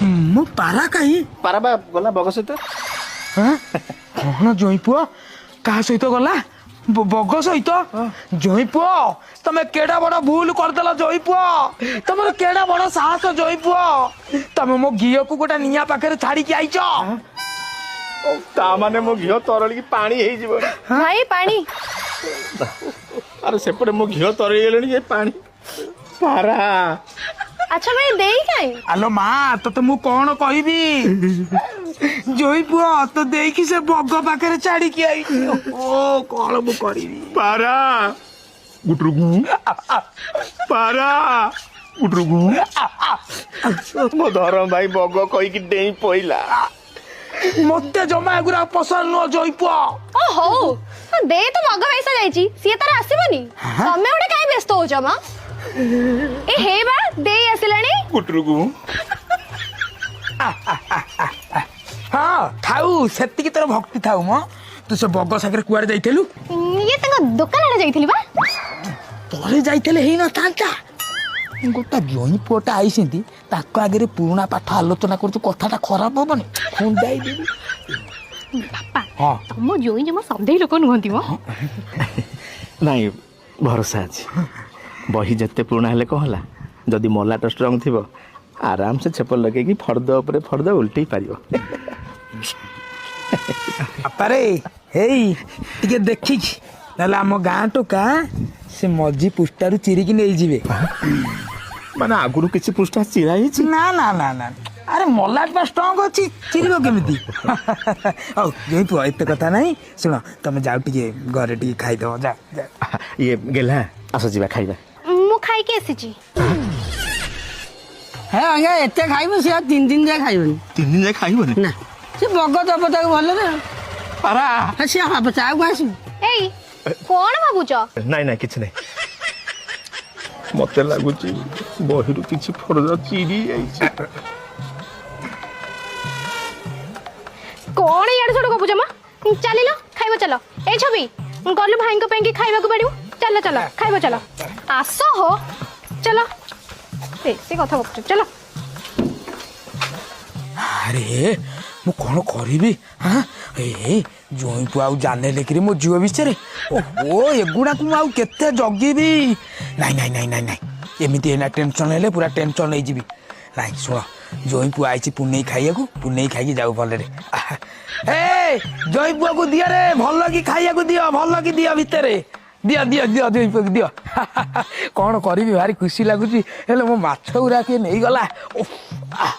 ମୋ ପାରା କାହିଁ? ପାରା ବା ଗଲା ବଗ ସହିତ। ହଁ? କଣ ଜୋଇଁ ପୁଅ, କାହା ସହିତ ଗଲା? ବଗ ସହିତ? ଜୋଇଁ ପୁଅ, ତମେ କେଡା ବଡ ଭୁଲ କରିଦେଲ। ଜୋଇଁ ପୁଅ, ତମର କେଡା ବଡ ସାହସ। ଜୋଇଁ ପୁଅ, ତମେ ମୋ ଘିଅକୁ ଗୋଟେ ନିଆଁ ପାଖରେ ଛାଡିକି ଆଇଛ। ତା ମାନେ ମୋ ଘିଅ ତରଳିକି ପାଣି ହେଇଯିବ। ଭାଇ, ପାଣି। ଆରେ, ସେପଟେ ମୋ ଘିଅ ତରଳି ଗଲେଣି ଯେ ପାଣି। ପାରା। ଆଚ୍ଛା ଭାଇ, ଦେଇ କାଇଁ? ଆଲୋ ମା, ତତେ ମୁଁ କଣ କହିବି। ଜୋଇଁ ପୁଅ, ତ ଦେଇକି ସେ ବଗ ପାଖରେ ଛାଡିକି ଆଇଛି। ଓ, କଣ ମୁଁ କରିବି? ପାରା ଗୁଟରୁଗୁ, ପାରା ଗୁଟରୁଗୁ। ମୋ ଧରମ ଭାଇ ବଗ କହିକି ଡେଇଁ ପଇଲା। ମତେ ଜମା ଏଗୁରା ପସନ୍ଦ ନୁହଁ, ଜୋଇଁ ପୁଅ। ଓ ହଉ, ଦେଇ ତ ବଗ ପଇସା ଯାଇଛି, ସିଏ ତାର ଆସିବନି। ତମେ ଗୋଟେ କାଇଁ ବ୍ୟସ୍ତ ହଉଛ ମ? ଏ ହେ ବା, ଦେଇ ଆସିଲାଣି। ଗୁଟରୁଗୁ। ହଁ, ଥାଉ, ସେତିକି ତୋର ଭକ୍ତି ଥାଉ ମ। ତୁ ସେ ବଗ ସାଙ୍ଗରେ କୁଆଡେ ଯାଇଥିଲୁ? ଇଏ ତାଙ୍କ ଦୋକାନ ଆଡେ ଯାଇଥିଲି ବା। ତଳେ ଯାଇଥିଲେ ହେଇନଥାନ୍ତା? ଗୋଟା ଜୋଇଁ ପୁଅଟା ଆଇଛନ୍ତି, ତାଙ୍କ ଆଗରେ ପୁରୁଣା ପାଠ ଆଲୋଚନା କରୁଛୁ, କଥାଟା ଖରାପ ହବନି? ଖୁନ୍ଦାଇ ଦେବି। ବାପା। ହଁ। ତମ ଜୋଇଁ ଜମା ସନ୍ଦେହୀ ଲୋକ ନୁହନ୍ତି ମ। ନାଇଁ, ଭରସା ଅଛି। ବହି ଯେତେ ପୁରୁଣା ହେଲେ କ'ଣ ହେଲା, ଯଦି ମଲାଟ ଷ୍ଟ୍ରଙ୍ଗ ଥିବ, ଆରାମସେ ଛେପ ଲଗେଇକି ଫର୍ଦ ଉପରେ ଫର୍ଦ ଉଲ୍ଟେଇ ପାରିବ। ବାପାରେ, ହେଇ ଟିକେ ଦେଖିକି, ନହେଲେ ଆମ ଗାଁ ଟୋକା ସେ ମଝି ପୃଷ୍ଠାରୁ ଚିରିକି ନେଇଯିବେ। ମାନେ ଆଗରୁ କିଛି ପୃଷ୍ଠା ଚିରା ହେଇଛି? ନା ନା ନା ନା, ଆରେ ମଲାଟ ପା ଷ୍ଟ୍ରଙ୍ଗ ଅଛି, ଚିରିବ କେମିତି? ହଉ ଜୋଇଁ ପୁଅ, ଏତେ କଥା ନାହିଁ। ଶୁଣ, ତମେ ଯାଅ, ଟିକେ ଘରେ ଟିକେ ଖାଇଦବ, ଯା ଯା। ଇଏ ଗେଲା, ଆସ ଯିବା ଖାଇବା। ମୁଁ ଖାଇକି ଆସିଛି। ହେ ଆଜ୍ଞା, ଏତେ ଖାଇବୁ, ସେ ଆଉ 3 ଦିନ ଯାଏ ଖାଇବନି। 3 ଦିନ ଯାଏ ଖାଇବନି? ନା, ସେ ବଗ ଦବ ତାକୁ ଭଲରେ। ପାରା। ହେ, ସିଏ ହବ ଆଉ କଣ ଆସିବ? ଏଇ, କଣ ଭାବୁଛ? ନାଇଁ ନାଇଁ, କିଛି ନାହିଁ। ମତେ ଲାଗୁଛି ବହିରୁ କିଛି ଫର୍ଦ ଚିରି ଯାଇଛି। କଣ ଇଆଡେ ସିଆଡେ ଗପୁଛ ମ? ଚାଲିଲ, ଖାଇବ ଚାଲ। ଏଇ ଛବି, ଗଲୁ ଭାଇଙ୍କ ପାଇଁ କି ଖାଇବାକୁ ବାଢିବୁ। ଚାଲ ଚାଲ, ଖାଇବ ଚାଲ। ଆସ ହୋ, ଚାଲ। ବେଶୀ କଥା ଗପୁଛ, ଚାଲ। ଆରେ, ମୁଁ କ'ଣ କରିବି? ହଁ, ଏ ଜୋଇଁ ପୁଅ ଆଉ ଜାଣିଲେ କିରି ମୋ ଝିଅ ବିଷୟରେ? ଓହୋ, ଏଗୁଡ଼ାକୁ ମୁଁ ଆଉ କେତେ ଜଗିବି? ନାଇଁ ନାଇଁ ନାଇଁ ନାଇଁ ନାଇଁ, ଏମିତି ଏଇନା ଟେନସନ୍ ହେଲେ ପୁରା ଟେନସନ୍ ହେଇଯିବି। ନାଇଁ, ଶୁଣ, ଜୋଇଁ ପୁଅ ଆଇଛି ପୁନେଇ ଖାଇବାକୁ, ପୁନେଇ ଖାଇକି ଯାଉ ଭଲରେ। ଆହା, ଏ ଜୋଇଁ ପୁଅକୁ ଦିଅ ରେ, ଭଲ କି ଖାଇବାକୁ ଦିଅ, ଭଲ କି ଦିଅ, ଭିତରେ ଦିଅ ଦିଅ ଦିଅ, ଜୋଇଁ ପୁଅକୁ ଦିଅ। କ'ଣ କରିବି, ଭାରି ଖୁସି ଲାଗୁଛି, ହେଲେ ମୋ ମାଛ ଗୁରା କିଏ ନେଇଗଲା? ଓଃ, ଆଃ।